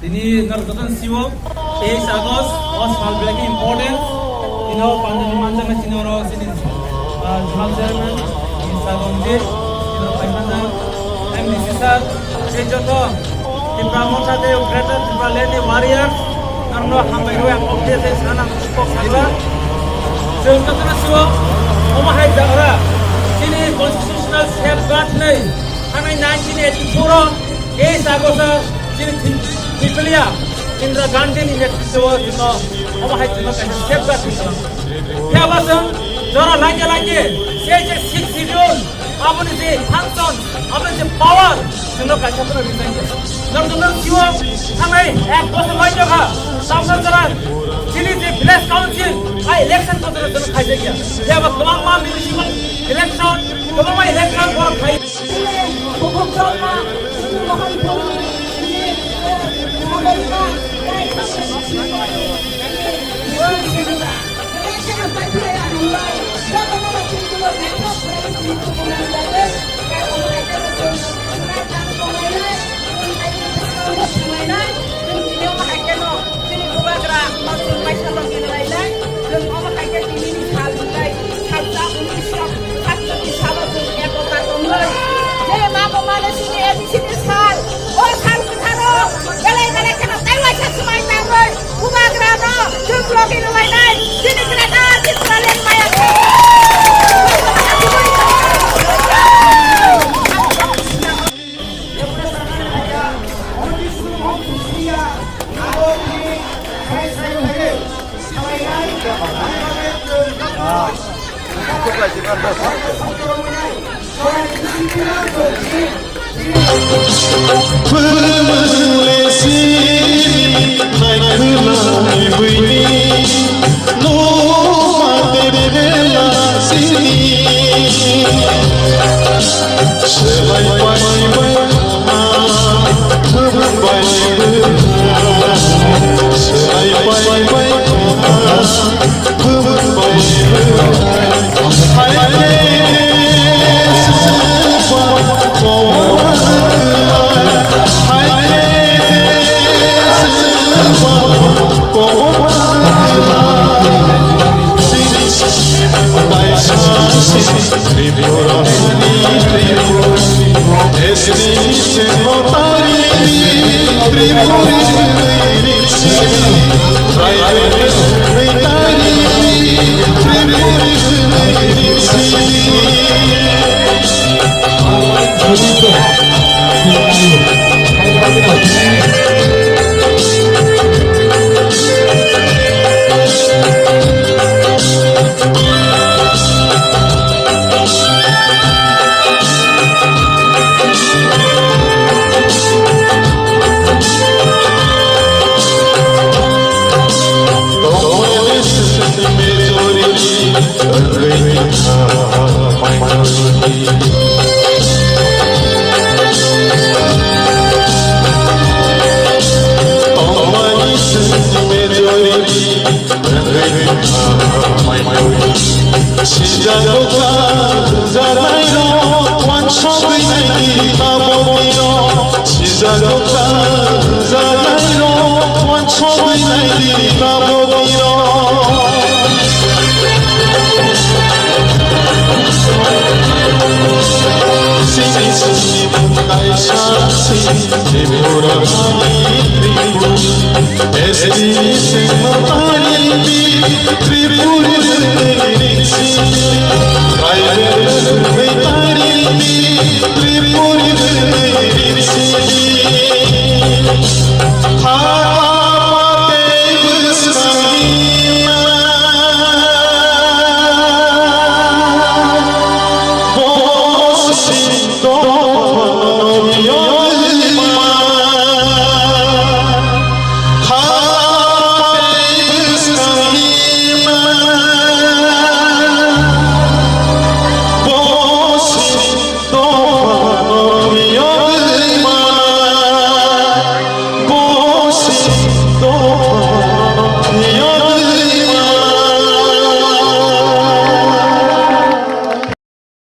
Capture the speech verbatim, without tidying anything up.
Tini norok jotono siwo, teis August o sal belai khe important. Tini o pandani manjaknai chini oro chini, ah, Zonal Chairman, chini Sir Ranjit, chini oro Paimanja, M D C sir, tei joto Tipra Motha tei Greater Tipraland ni warriors, norokno hambai rwi ang kok de tei sana kok sakla. Chwng jotono siwo, omo hai jagra chini constitutional safeguard nei, thangnai nineteen eighty-four o teis August o chini Thi-, Thiplia Indira Gandhi ni netritwo o chwngno omo hai chwngno kaisa safeguard ni kalam. Phiya ba chwng jora lainja lainje se je sixth schedule aboni je function, aboni je power chwngno kaisa phano rijak ya. Norok norok siwo thangnai ek bosor lainja kha, tamsa jora chini je village council a election bosor chwngno khaijak ya. Phiya ba kwbangma municipal election, kwbangma election borok khai. Chini bubagra, chwng kaisa logina lailai, chwng omo hai khe tini ni sal hinlai, salsa unisho satchoti salo chwng ekota tongwi. Je ma bo mano chini A D C ni sal, o sal kwtharo belai belai kheno tei waisa swmai tangwi bubagra no chwng logina lainai, chini kwrwngkha Tipraland maya.